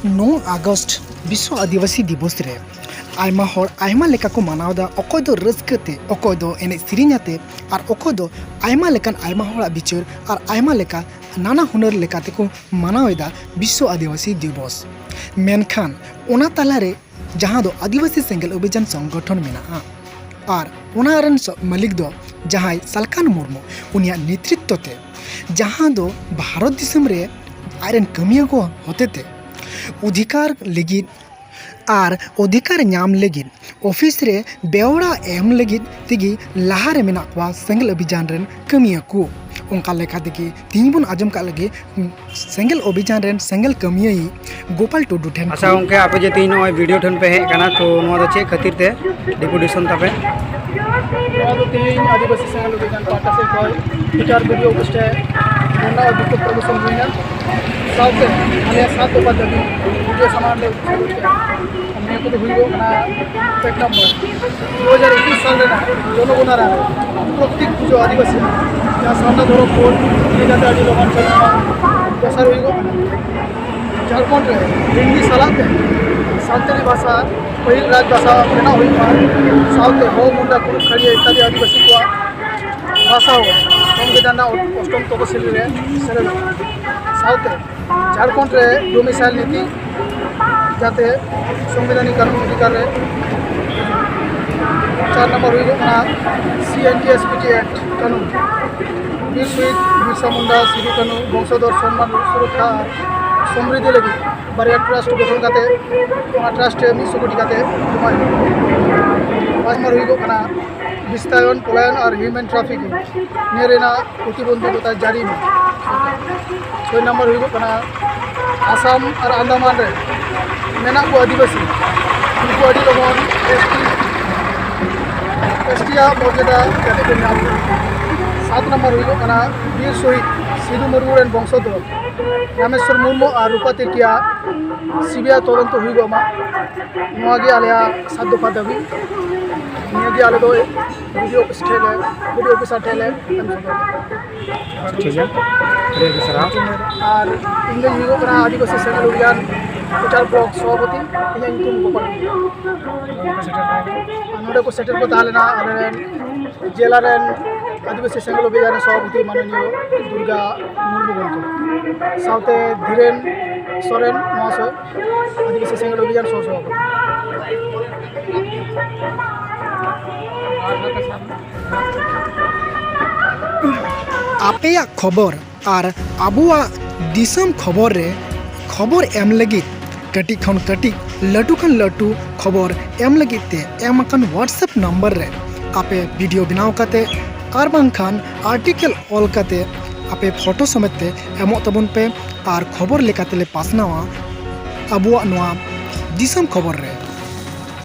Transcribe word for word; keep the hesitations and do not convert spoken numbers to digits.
ᱱᱚ August ᱵᱤᱥᱥᱚ ᱟᱹᱫᱤᱵᱟᱹᱥᱤ ᱫᱤᱵᱚᱥ ᱨᱮ ᱟᱭᱢᱟ ᱦᱚᱲ ᱟᱭᱢᱟ ᱞᱮᱠᱟ ᱠᱚ ᱢᱟᱱᱟᱣ ᱮᱫᱟ᱾ ᱚᱠᱚᱭ ᱫᱚ ᱨᱟᱹᱥᱠᱟᱹ ᱛᱮ, ᱚᱠᱚᱭ ᱫᱚ ᱮᱱᱮᱡ ᱥᱮᱨᱮᱧ ᱟᱛᱮ, ᱟᱨ ᱚᱠᱚᱭ ᱫᱚ ᱟᱭᱢᱟ ᱞᱮᱠᱟᱱ ᱟᱭᱢᱟ ᱦᱚᱲᱟᱜ ᱵᱤᱪᱟᱹᱨ ᱟᱨ ᱟᱭᱢᱟ ᱞᱮᱠᱟ ᱱᱟᱱᱟ ᱦᱩᱱᱟᱹᱨ ᱞᱮᱠᱟ ᱛᱮᱠᱚ ᱢᱟᱱᱟᱣ ᱮᱫᱟ ᱵᱤᱥᱥᱚ ᱟᱹᱫᱤᱵᱟᱹᱥᱤ ᱫᱤᱵᱚᱥ᱾ ᱢᱮᱱᱠᱷᱟᱱ ᱚᱱᱟ ᱛᱟᱞᱟᱨᱮ ᱡᱟᱦᱟᱸ ᱫᱚ ᱟᱹᱫᱤᱵᱟᱹᱥᱤ ᱥᱮᱸᱜᱮᱞ ᱚᱵᱷᱤᱡᱟᱱ ᱥᱚᱝᱜᱚᱴᱷᱚᱱ ᱢᱮᱱᱟᱜᱼᱟ, ᱟᱨ ᱚᱱᱟ ᱨᱮᱱ ᱥᱚ-, ᱢᱟᱹᱞᱤᱠ ᱫᱚ ᱡᱟᱦᱟᱸᱭ ᱥᱟᱞᱠᱷᱟᱱ ᱢᱩᱨᱢᱩ, ᱩᱱᱤᱭᱟᱜ ᱱᱮᱛᱨᱤᱛᱛᱚ ᱛᱮ ᱡᱟᱦᱟᱸ ᱫᱚ ᱵᱷᱟᱨᱚᱛ ᱫᱤᱥᱚᱢ ᱨᱮ ᱟᱡᱨᱮᱱ ᱠᱟᱹᱢᱤᱭᱟᱹ ᱠᱚ ᱦᱚᱛᱮᱛᱮ ᱚᱫᱷᱤᱠᱟᱨ ᱞᱟᱹᱜᱤᱫ ᱟᱨ ᱚᱫᱷᱤᱠᱟᱨ ᱧᱟᱢ ᱞᱟᱹᱜᱤᱫ ᱚᱯᱷᱤᱥ ᱨᱮ ᱵᱮᱣᱨᱟ ᱮᱢ ᱞᱟᱹᱜᱤᱫ ᱛᱮᱜᱮ ᱞᱟᱦᱟᱨᱮ ᱢᱮᱱᱟᱜ ᱠᱚᱣᱟ ᱥᱮᱸᱜᱮᱞ ᱚᱵᱷᱤᱡᱟᱱ ᱨᱮᱱ ᱠᱟᱹᱢᱤᱭᱟᱹ ᱠᱚ᱾ ᱚᱱᱠᱟ ᱞᱮᱠᱟ ᱛᱮᱜᱮ ᱛᱤᱦᱤᱧ ᱵᱚᱱ ᱟᱸᱡᱚᱢ ᱠᱟᱜ ᱞᱮᱜᱮ ᱥᱮᱸᱜᱮᱞ ᱚᱵᱷᱤᱡᱟᱱ ᱨᱮᱱ ᱥᱮᱸᱜᱮᱞ ᱠᱟᱹᱢᱤᱭᱟᱹᱭᱤᱡ ᱜᱳᱯᱟᱞ ᱴᱩᱰᱩ ᱴᱷᱮᱱ ᱟᱪᱪᱷᱟ ᱠᱷᱚᱱ᱾ ᱜᱚᱝᱠᱮ, ᱟᱯᱮ ᱡᱮ ᱛᱮᱦᱮᱧ ᱱᱚᱜᱼᱚᱭ ᱵᱷᱤᱰᱤᱭᱳ ᱴᱷᱮᱱ ᱯᱮ ᱦᱮᱡ ᱟᱠᱟᱱᱟ, ᱛᱚ ᱱᱚᱣᱟ ᱫᱚ ᱪᱮᱫ ᱠᱷᱟᱹᱛᱤᱨ ᱛᱮ ᱰᱮᱯᱩᱴᱮᱥᱚᱱ ᱛᱟᱯᱮ? ᱱᱚᱣᱟ ᱫᱚ ᱛᱮᱦᱮᱧ ᱟᱹᱫᱤᱵᱟᱹᱥᱤ ᱥᱮᱸᱜᱮᱞ ᱚᱵᱷᱤᱡᱟᱱ ᱯᱟᱦᱴᱟ ᱥᱮᱫ ᱠᱷᱚᱱ ᱴᱤᱪᱟᱨ ᱵᱤᱰᱤᱳ ᱚᱯᱷᱤᱥ ᱴᱷᱮᱱ ᱫᱷᱚᱨᱱᱟ ᱟᱨ ᱵᱤক্ষᱳᱵᱷ ᱯᱨᱚᱫᱚᱨᱥᱚᱱ ᱦᱩᱭᱱᱟ᱾ ᱥᱟᱶᱛᱮ ᱟᱞᱮᱭᱟᱜ ᱥᱟᱛ ᱫᱚᱯᱷᱟ ᱫᱟᱹᱵᱤ ᱵᱷᱤᱰᱤᱭᱳ ᱥᱟᱢᱟᱝ ᱨᱮ ᱩᱪᱷᱟᱹᱱ ᱠᱮᱫᱼᱟ᱾ ᱱᱤᱭᱟᱹ ᱠᱚᱫᱚ ᱦᱩᱭᱩᱜ ᱠᱟᱱᱟ, ᱮᱠ ᱱᱚᱢᱵᱚᱨ, ᱫᱩ ᱦᱟᱡᱟᱨ ᱮᱠᱩᱥ ᱥᱟᱞ ᱨᱮᱱᱟᱜ ᱡᱚᱱᱚᱜᱚᱱᱟ ᱨᱮ ᱯᱨᱚᱛᱮᱠ ᱯᱩᱡᱟᱹ ᱟᱹᱫᱤᱵᱟᱹᱥᱤ ᱡᱟᱦᱟᱸ ᱥᱟᱨᱱᱟ ᱫᱷᱚᱨᱚᱢ ᱠᱳᱰ ᱤᱫᱤ ᱠᱟᱛᱮ ᱟᱹᱰᱤ ᱞᱚᱜᱚᱱ ᱥᱮ ᱫᱚᱥᱟᱨ ᱦᱩᱭᱩᱜ ᱠᱟᱱᱟ᱾ ᱡᱷᱟᱲᱠᱷᱚᱸᱰ ᱨᱮ ᱦᱤᱱᱫᱤ ᱥᱟᱞᱟᱜ ᱛᱮ ᱥᱟᱱᱛᱟᱲᱤ ᱵᱷᱟᱥᱟ ᱯᱟᱹᱦᱤᱞ ᱨᱟᱡᱽ ᱵᱷᱟᱥᱟ ᱵᱮᱱᱟᱣ ᱦᱩᱭᱩᱜ ᱢᱟ, ᱥᱟᱶᱛᱮ ᱦᱳ, ᱢᱩᱱᱰᱟ, ᱠᱩᱲᱩᱠ, ᱠᱷᱟᱲᱤᱭᱟ ᱤᱛᱛᱟᱫᱤ ᱟᱹᱫᱤᱵᱟᱹᱥᱤ ᱠᱚᱣᱟᱜ ᱵᱷᱟᱥᱟ ᱦᱚᱸ ᱥᱚᱝᱵᱤᱫᱷᱟᱱ ᱨᱮᱱᱟᱜ ᱚᱥᱴᱚᱢ ᱛᱚᱯᱚᱥᱤᱞ ᱨᱮ ᱥᱮᱞᱮᱫᱚᱜ ᱢᱟ᱾ ᱥᱟᱶᱛᱮ ᱡᱷᱟᱲᱠᱷᱚᱸᱰ ᱨᱮ ᱰᱳᱢᱤᱥᱟᱭᱤᱞ ᱱᱤᱛᱤ ᱡᱟᱛᱮ ᱥᱚᱝᱵᱤᱫᱷᱟᱱᱤᱠ ᱠᱟᱹᱱᱩᱱ ᱚᱫᱷᱤᱠᱟᱨ ᱨᱮ᱾ ᱪᱟᱨ ᱱᱚᱢᱵᱚᱨ ᱦᱩᱭᱩᱜ ᱠᱟᱱᱟ C N T S P T act ᱠᱟᱹᱱᱩᱱ, ᱵᱤᱨ ᱥᱚᱦᱤᱫ ᱵᱤᱨᱥᱟ ᱢᱩᱱᱰᱟ, ᱥᱤᱫᱩ ᱠᱟᱹᱱᱩ ᱵᱚᱝᱥᱚᱫᱷᱚᱨ ᱥᱚᱱᱢᱟᱱ ᱥᱩᱨᱚᱠᱠᱷᱟ ᱟᱨ ᱥᱚᱢᱨᱤᱫᱷᱤ ᱞᱟᱹᱜᱤᱫ ᱵᱟᱨᱭᱟ ᱴᱨᱟᱥᱴ ᱜᱚᱴᱷᱚᱱ ᱠᱟᱛᱮ ᱚᱱᱟ ᱴᱨᱟᱥᱴ ᱨᱮ ᱢᱤᱫ ᱥᱚ ᱠᱳᱴᱤ ᱠᱟᱛᱮ ᱡᱚᱢᱟᱭ ᱦᱩᱭᱩᱜᱼᱟ᱾ ᱯᱟᱸᱪ ᱱᱚᱢᱵᱚᱨ ᱦᱩᱭᱩᱜ ᱠᱟᱱᱟ ᱵᱤᱥᱛᱟᱭᱚᱱ, ᱯᱚᱞᱟᱭᱚᱱ ᱟᱨ ᱦᱤᱭᱩᱢᱮᱱ ᱴᱨᱟᱯᱷᱤᱠᱤᱝ, ᱱᱤᱭᱟᱹ ᱨᱮᱱᱟᱜ ᱯᱨᱚᱛᱤᱵᱚᱱᱫᱷᱤᱠᱚᱛᱟ ᱡᱟᱹᱨᱤ ᱢᱮ᱾ ᱪᱷᱚᱭ ᱱᱚᱢᱵᱚᱨ ᱦᱩᱭᱩᱜ ᱠᱟᱱᱟ ᱟᱥᱟᱢ ᱟᱨ ᱟᱱᱫᱟᱢᱟᱱ ᱨᱮ ᱢᱮᱱᱟᱜ ᱠᱚ ᱟᱹᱫᱤᱵᱟᱹᱥᱤ, ᱩᱱᱠᱩ ᱟᱹᱰᱤ ᱞᱚᱜᱚᱱ ᱮᱥ ᱴᱤ, ᱮᱥ ᱴᱤ ᱟᱜ ᱢᱚᱨᱡᱟᱫᱟ ᱡᱟᱛᱮ ᱠᱚ ᱧᱟᱢ᱾ ᱥᱟᱛ ᱱᱚᱢᱵᱚᱨ ᱦᱩᱭᱩᱜ ᱠᱟᱱᱟ ᱵᱤᱨ ᱥᱚᱦᱤᱫ ᱥᱤᱫᱩ ᱢᱩᱨᱢᱩ ᱨᱮᱱ ᱵᱚᱝᱥᱚᱫᱷᱚᱨ ᱨᱟᱢᱮᱥᱣᱚᱨ ᱢᱩᱨᱢᱩ ᱟᱨ ᱨᱩᱯᱟ ᱛᱤᱨᱠᱤᱭᱟᱜ ᱥᱤ ᱵᱤ ᱟᱭ ᱛᱚᱫᱚᱱᱛᱚ ᱦᱩᱭᱩᱜᱚᱜ ᱢᱟ᱾ ᱱᱚᱣᱟ ᱜᱮ ᱟᱞᱮᱭᱟᱜ ᱥᱟᱛ ᱫᱚᱯᱷᱟ ᱫᱟᱹᱵᱤ᱾ ᱱᱤᱭᱟᱹ ᱜᱮ ᱟᱞᱮ ᱫᱚ ᱵᱤ ᱰᱤ ᱳ ᱚᱯᱷᱤᱥ ᱴᱷᱮᱱ ᱞᱮ, ᱵᱤ ᱰᱤ ᱳ ᱚᱯᱷᱤᱥᱟᱨ ᱴᱷᱮᱱ ᱞᱮ ᱮᱢ ᱥᱚᱫᱚᱨ᱾ ᱴᱷᱤᱠ ᱜᱮᱭᱟ, ᱟᱹᱰᱤ ᱟᱹᱰᱤ ᱥᱟᱨᱦᱟᱣ᱾ ᱟᱨ ᱤᱧ ᱫᱚᱧ ᱦᱩᱭᱩᱜᱚᱜ ᱠᱟᱱᱟ ᱟᱹᱫᱤᱵᱟᱹᱥᱤ ᱥᱮᱸᱜᱮᱞ ᱚᱵᱷᱤᱡᱟᱱ ᱠᱚᱪᱟᱨ ᱵᱞᱚᱠ ᱥᱚᱵᱷᱟᱯᱚᱛᱤ, ᱤᱧᱟᱹᱜ ᱧᱩᱛᱩᱢ ᱜᱳᱯᱟᱞ ᱢᱩᱨᱢᱩ᱾ ᱟᱨ ᱱᱚᱰᱮ ᱠᱚ ᱥᱮᱴᱮᱨ ᱠᱚ ᱛᱟᱦᱮᱸ ᱞᱮᱱᱟ ᱟᱞᱮ ᱨᱮᱱ ᱡᱮᱞᱟ ᱨᱮᱱ ᱟᱹᱫᱤᱵᱟᱹᱥᱤ ᱥᱮᱸᱜᱮᱞ ᱚᱵᱷᱤᱡᱟᱱ ᱨᱮᱱ ᱥᱚᱵᱷᱟᱯᱚᱛᱤ ᱢᱟᱱᱚᱱᱤᱭᱚ ᱫᱩᱨᱜᱟ ᱢᱩᱨᱢᱩ ᱜᱚᱢᱠᱮ, ᱥᱟᱶᱛᱮ ᱫᱷᱤᱨᱮᱱ ᱥᱚᱨᱮᱱ ᱢᱚᱦᱟᱥᱚᱭ, ᱟᱹᱫᱤᱵᱟᱹᱥᱤ ᱥᱮᱸᱜᱮᱞ ᱚᱵᱷᱤᱡᱟᱱ ᱥᱚᱦ ᱥᱚᱵᱷᱟᱯᱚᱛᱤ᱾ ᱟᱯᱮᱭᱟᱜ ᱠᱷᱚᱵᱚᱨ ᱟᱨ ᱟᱵᱚᱣᱟᱜ ᱫᱤᱥᱚᱢ ᱠᱷᱚᱵᱚᱨ ᱨᱮ ᱠᱷᱚᱵᱚᱨ ᱮᱢ ᱞᱟᱹᱜᱤᱫ, ᱠᱟᱹᱴᱤᱡ ᱠᱷᱚᱱ ᱠᱟᱹᱴᱤᱡ, ᱞᱟᱹᱴᱩ ᱠᱷᱚᱱ ᱞᱟᱹᱴᱩ ᱠᱷᱚᱵᱚᱨ ᱮᱢ ᱞᱟᱹᱜᱤᱫ ᱛᱮ ᱮᱢ ᱟᱠᱟᱱ WhatsApp ᱱᱟᱢᱵᱟᱨ ᱨᱮ ᱟᱯᱮ ᱵᱷᱤᱰᱤᱭᱳ ᱵᱮᱱᱟᱣ ᱠᱟᱛᱮ ᱟᱨ ᱵᱟᱝᱠᱷᱟᱱ ᱟᱨᱴᱤᱠᱮᱞ ᱚᱞ ᱠᱟᱛᱮ ᱟᱯᱮ ᱯᱷᱳᱴᱳ ᱥᱚᱢᱮᱛ ᱛᱮ ᱮᱢᱚᱜ ᱛᱟᱵᱚᱱ ᱯᱮ ᱟᱨ ᱠᱷᱚᱵᱚᱨ ᱞᱮᱠᱟᱛᱮᱞᱮ ᱯᱟᱥᱱᱟᱣᱟ ᱟᱵᱚᱣᱟᱜ ᱱᱚᱣᱟ ᱫᱤᱥᱚᱢ ᱠᱷᱚᱵᱚᱨ ᱨᱮ᱾